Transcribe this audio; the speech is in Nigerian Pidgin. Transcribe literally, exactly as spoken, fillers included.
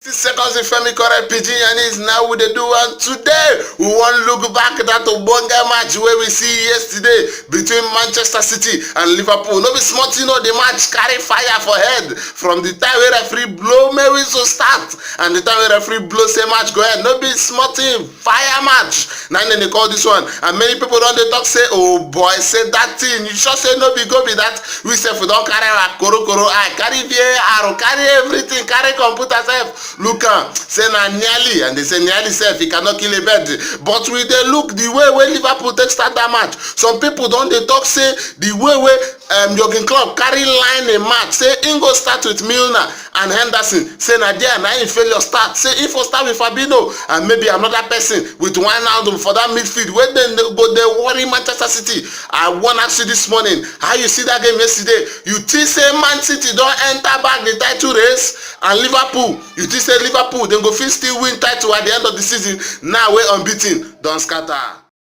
Seconds with Femi Correct Pidgin, and is now we dey do one today. We wan look back at that ogbonge match wey we see yesterday between Manchester City and Liverpool. No be small thing, no, the match carry fire for head from the time wey referee blow make whistle start and the time wey referee blow say match go end. No be small thing, fire match. Na dem dey call this one, and many people don dey talk say, "Oh boy, say that thing. You sure say no be go be that?" We sef we don carry our korokoro eye, carry V A R, carry everything, carry computer sef. Look am, say na nearly, and they say nearly sef, e cannot kill a bird. But we dey look the way wey Liverpool take start that match. Some people don dey talk say the way wey um, Jurgen Klopp carry line a match, say im go start with Milner and Henderson. Say na there na im failure start. Say im for start with Fabinho and maybe another person with Wijnaldum for that midfield wey dem go dey worry Manchester City. I wan ask you this morning, how you see that game yesterday? You think say Man City don enter back the title race and Liverpool? You think say Liverpool dem go fit still win title at the end of the season now wey unbeaten don scatter?